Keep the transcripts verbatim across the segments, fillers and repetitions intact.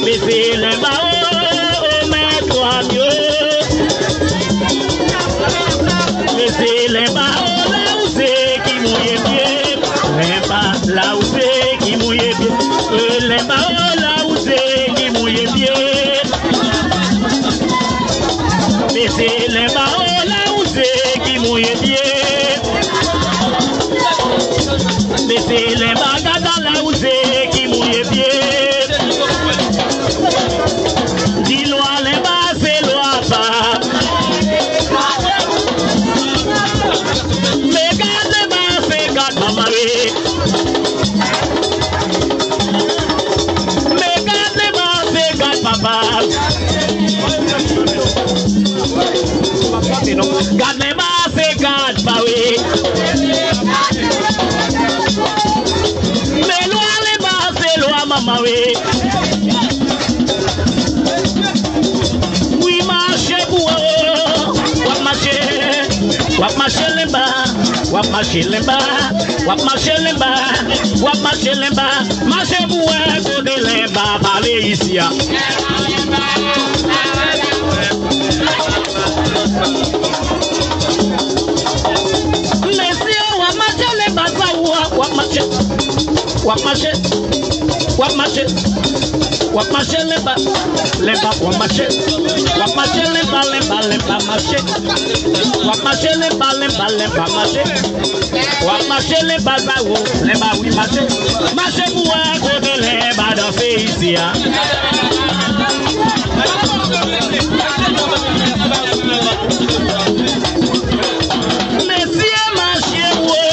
Mesi Lenba o, o mèt dwa m yo. Mesi Lenba o, lawouze ki mouye pye. Lenba, lawouze ki mouye pye. E Lenba o, lawouze ki mouye pye. Mesi Lenba o, lawouze ki mouye pye. Mesi Lenba, gad lawouze ki mouye pye. Di lwa Lenba se lwa pa. Men gad Lenba se gad manman wi. Men gad Lenba se gad papa. Gad Lenba se gad pa wi. Men lwa Lenba se lwa manman wi. Wi mache pou w, w ap mache, w ap mache Lenba, w ap mache Lenba, w ap mache Lenba, w ap mache Lenba, mache pou w wè kote Lenba pale isi a. Mesye, w ap mache Lenba sa w ap mache. W ap mache, w ap mache, w ap mache Lenba, Lenba w ap mache. W ap mache Lenba, Lenba, Lenba mache. W ap mache Lenba, Lenba, Lenba mache. W ap mache Lenba sa w, Lenba wi mache. Mache pou wè kote Lenba danse isi a. Mesye mache woy.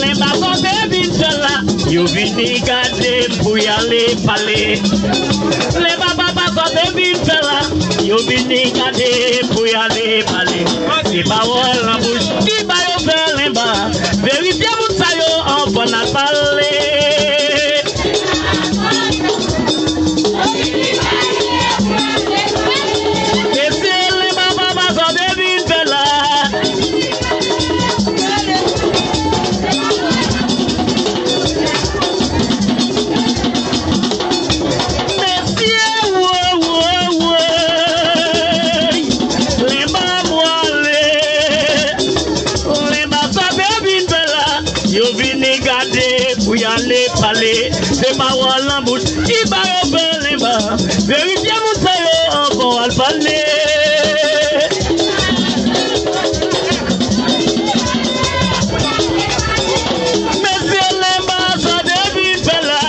Lenba sa w te vin fè la, yo vini gade m pou y ale pale. Lenba papa sa w te vin fè la, yo vini gade m pou y ale pale. Se pawòl nan bouch ki ba yo fè Lenba. Verifye moun sa yo anvan n al pale. E se Lenba papa sa w te vin fè la. Mesye, wo, wo, woy. Lenba pwale. Lenba sa w te vin fè la. Yo vini gade pou y ale pale. Se pawòl nan bouch ki ba yo fè Lenba. Verifye moun sa yo anvan w al pale. Mesye Lenba sa w te vin fè la.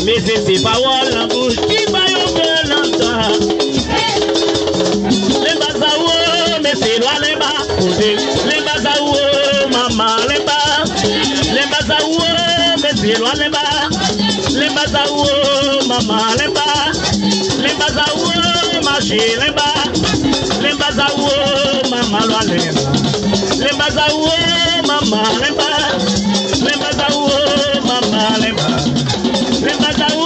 Mesye se pawòl nan bouch ki ba yo fè Lenba. Lenba sa w, mesye lwa Lenba. Kote Lenba sa w, mama Lenba. Lenba sa w, mesye lwa Lenba. Lenba sa w, mama Lenba. Lenba sa w, mache Lenba. Lenba sa w, mama lwa Lenba. Lenba sa w, mama Lenba. Lenba sa w, mama Lenba. Lenba sa w,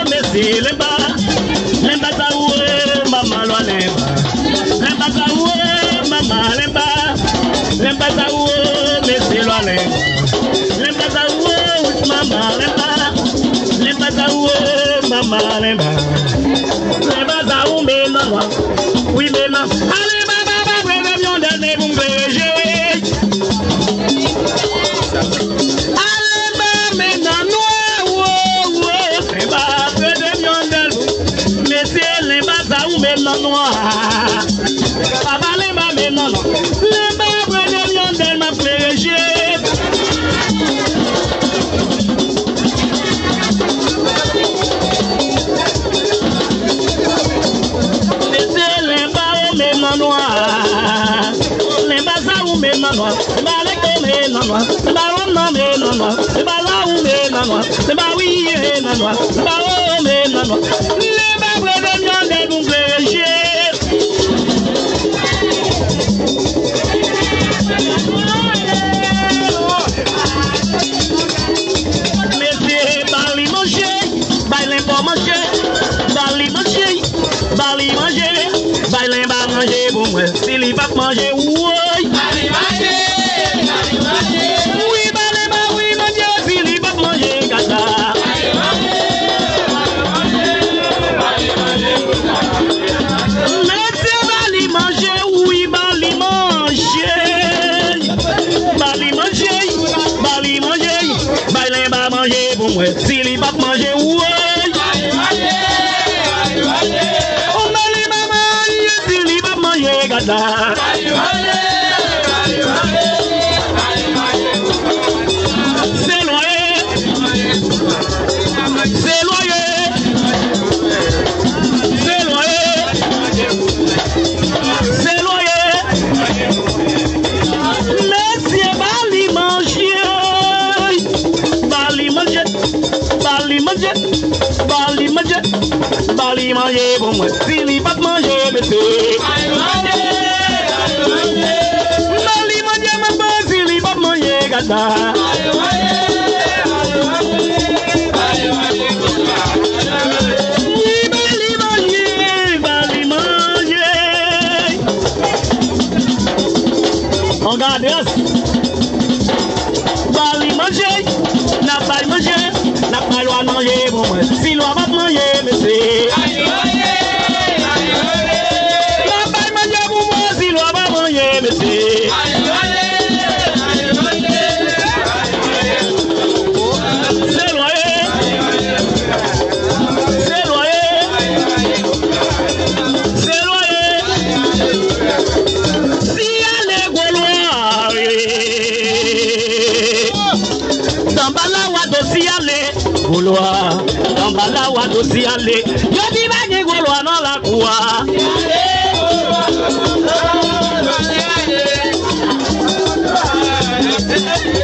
mesye Lenba. Lenba sa w, mama lwa Lenba. Lenba sa w, mama Lenba. Lenba sa w, mesye lwa Lenba. Lenba sa w, mama Lenba. Lenba sa w, mama Lenba. Lenba sa w, men nan nwa. Wi, men nan. Ale, baba, pa prete m yon dènye pou m klere je. Ale, ba, men nan nwa, wo, wo. Lenba, prete m yon dènye. Mesye, Lenba sa w, men nan nwa. Papa Lenba, men nan nwa. Lenba, prete m yon dènye, m ap klere je. Mesye, Lenba w men nan nwa. Lenba sa w men nan nwa. Lenba lèk w men nan nwa. Lenba wòm nan men nan nwa. Lenba la w men nan nwa. Lenba wi men nan nwa. Lenba w men nan nwa. Lenba prete m yon dènye pou m klere je. Mesye, ba li manje, bay Lenba manje, ba li manje, ba li manje, bay Lenba Manje pou mwen, si li p ap manje, woy. Wi, ba li, ba wi, manje, si li p ap manje, gad la. Mesye, ba li manje, wi, ba li manje. Ba li manje, ba li manje. Bay Lenba manje pou mwen, si li p ap manje, woy. Ou ba li manman, si li p ap manje, gad la. Se lwa ye. Se lwa ye. Se lwa ye. Se lwa ye. Mesye, ba li manje. Ba li manje. Ba li manje. Ba li manje. Ba li manje pou mwen. Si li p ap manje, mesye. Ba li manje, manman, si li p ap manje, gad la. Wi, ba li manje, ba li manje. An gadras. Ba li manje, n ap bay manje, n ap bay lwa manje pou mwen. Si lwa p ap manje, mesye. N ap bay manje pou mwen, si lwa p ap manje, mesye. Se lwa ye. Se lwa ye. Se lwa ye. Siyale gwo lwa. Danbala wa do siyale. Gwo lwa. Danbala wa do siyale. Yo di pa gen gwo lwa nan lakou a.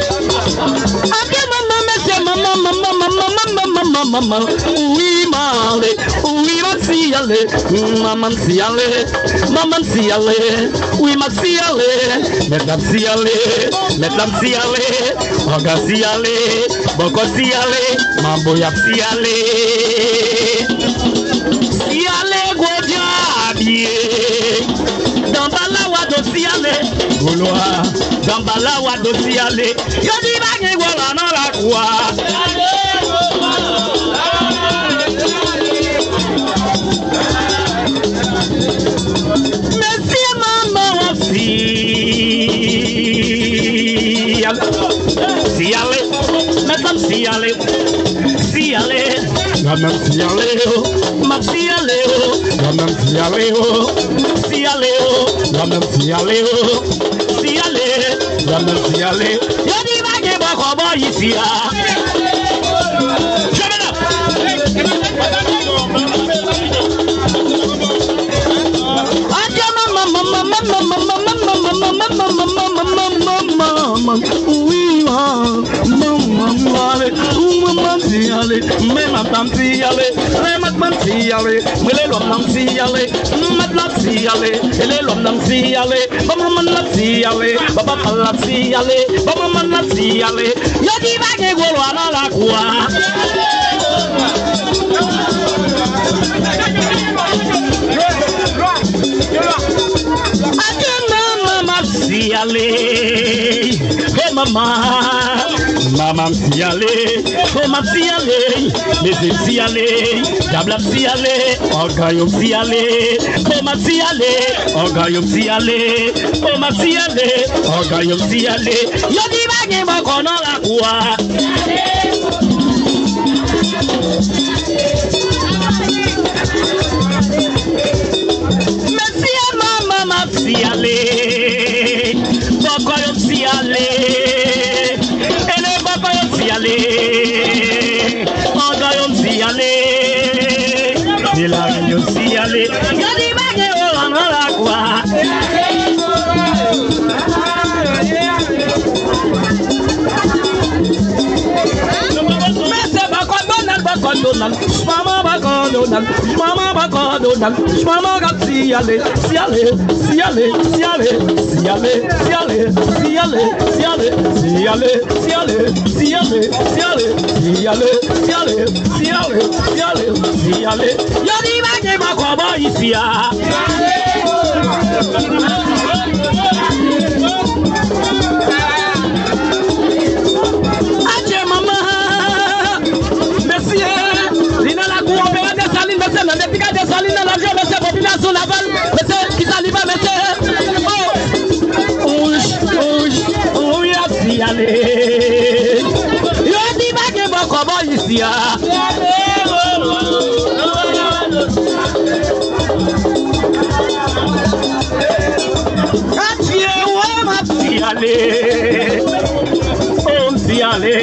Ake manman, mesye, manman, manman, manman, manman, manman, manman. Wi, m ale, wi, m ap siyale. Manman m siyale, manman m siyale. Wi, m ap siyale. Mèt la ap siyale, mèt la ap siyale. Panga siyale, bòkò siyale, manbo y ap siyale. Siyale gwo djab ye. Danbala wa do siyale. Gwo lwa, danbala wa do siyale. Yo di pa gen gwo lwa nan lakou a. Mesye manman w ap siyale. Siyale. Mèt la m siyale. Siyale. Granmè m siyale o. M ap siyale o. Granmè m siyale o. Siyale o. Granmè m siyale o. Siyale. Granmè m siyale. Yo di pa gen bòkò bò isi a. Jemena. Adye manman, manman, manman, manman, manman, manman, manman, manman, manman, manman, manman, manman, wi, manman, manman, ale, ou manman, ti ale, men madanm, ti ale, lè madanm, ti ale, mwen lè lòm nan, ti ale, madanm, ti ale, e lè lòm nan, ti ale. Ban manman n ap siyale, ban papa n ap siyale, ban manman n ap siyale. Yo di pa gen gwo lwa nan lakou a. Ake manman m ap siyale. O manman, manman m siyale. O m ap siyale. Mesye m siyale. Dyab la ap siyale. Ògèy yo m siyale. O m ap siyale. Ògèy yo m siyale. O m ap siyale. Ògèy yo m siyale. Yo di pa gen bòkò nan lakou a. Mesye manman m ap siyale. Bòkò yo m siyale. E le bòkò yo m siyale. Ògèy yo m siyale. E lari yo m siyale. Yo di pa gen oran nan lakou a. Mesye bòkò Donald, bòkò Donald. Manman bòkò Donald. Manman bòkò Donald. Manman k ap siyale. Siyale, siyale, siyale, siyale, siyale, siyale, siyale, siyale, siyale, siyale, siyale, siyale, siyale, siyale. Yo di pa gen bòkò bò isi a. Li pa mete. Oh. Wouj, wouj, wouj, ap siyale. Yo di pa gen bòkò bò isi a. Adye, wè m ap siyale. Oh, m siyale.